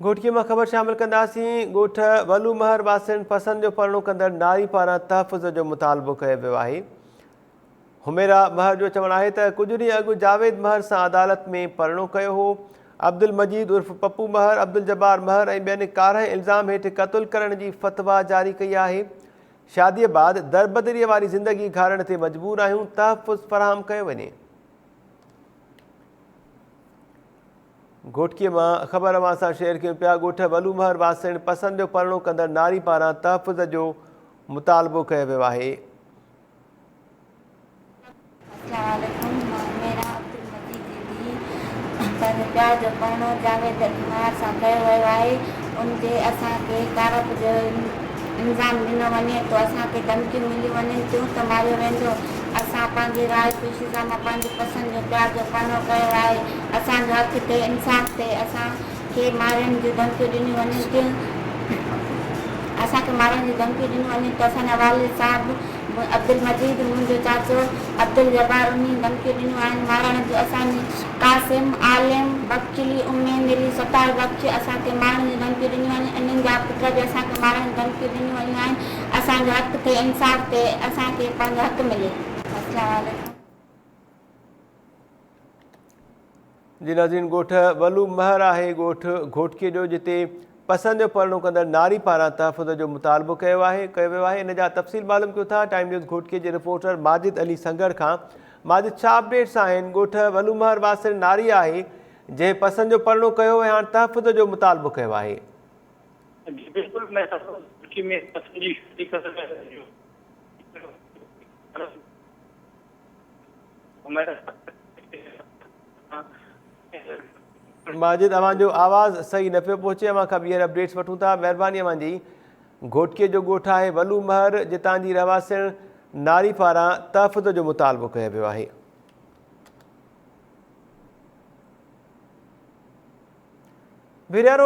گهوٽڪي مان خبر شامل ڪنداسين، ڳوٺ ولو مهر واسين پسند جو پرڻو ڪندڙ ناري پاران تحفظ جو مطالبو ڪيو ويو آهي. حميرا مهر جو چوڻ آهي ته ڪجهه ڏينهن اڳ جاويد مهر سان عدالت ۾ پرڻو ڪيو هو. عبدالمجيد عرف پپو مهر، عبدالجبار مهر ۽ ٻين ڪارنهن الزام هيٺ قتل ڪرڻ جي فتويٰ جاري ڪئي آهي. شاديء بعد دربدريء واري زندگي گهارڻ تي مجبور آهيون، تحفظ فراهم ڪيو وڃي. گهوٽڪي مان خبر اوهان سان شيئر ڪيون پيا ڳوٺ ولو مهر واسڻ پسند جو پرڻو ڪندڙ ناري پاران تحفظ جو مطالبو ڪيو ويو آهي. اسلام عليڪم مان حميرا عبدالمجيد جي ڌيء پنهنجي پيار جو پرڻو جاويد علي مهر سان ڪيو ويو آهي ان تي اسان کي ڪارپ جو انظام ڏنو وڃي ٿو اسان کي ڌمڪيون مليون وڃن ٿيون ته ماريو ويندو اسان پنهنجي راء خوشي سان مان پنهنجي پسند جو پيار جو پرڻو ڪيو آهي اسان جو حق ٿئي انصاف ٿئي اسان کي مارڻ جون ڌمڪيون ڏنيون وڃن ٿيون اسان کي مارڻ جون ڌمڪيون ڏنيون وڃن ٿيون اسان جا والد صاحب عبدالمجيد منهنجو چاچو عبدالجبار انهي ڌمڪيون ڏنيون آهن مارڻ جون اسان جي قاسم عالم بخشلي اميد علي ستار بخش اسان کي مارڻ جون ڌمڪيون ڏنيون وڃن انهن جا پٽ به اسان کي مارڻ جون ڌمڪيون ڏنيون ويون آهن اسان جو حق ٿئي انصاف ٿئي اسان کي پنهنجو حق ملي اسلام عليڪم. جي ناظرين ڳوٺ ولو مهر آهي ڳوٺ گهوٽڪي جو جتي پسند جو پرڻو ڪندڙ ناري پاران تحفظ جو مطالبو ڪيو آهي ڪيو ويو آهي ان جا تفصيل معلوم ڪيون ٿا ٽائيم نيوز گهوٽڪي جي رپورٽر ماجد علي سنگهڙ کان ماجد ڇا اپڊيٽس آهن ڳوٺ ولو مهر واسڻ ناري آهي جنهن پسند جو پرڻو ڪيو ۽ هاڻ تحفظ جو مطالبو ڪيو آهي. جي بلڪل مين گهوٽڪي ۾ پسند جي شادي ڪندڙ جو ماجد اوهان جو آواز صحيح نه پيو پهچي اوهان کان ٻيهر اپڊيٽس وٺون ٿا مهرباني اوهان جي گهوٽڪي جو ڳوٺ آهي ولو مهر جتان جي رهواسڻ ناري پاران تحفظ جو مطالبو ڪيو ويو آهي. ڀريا روڊ.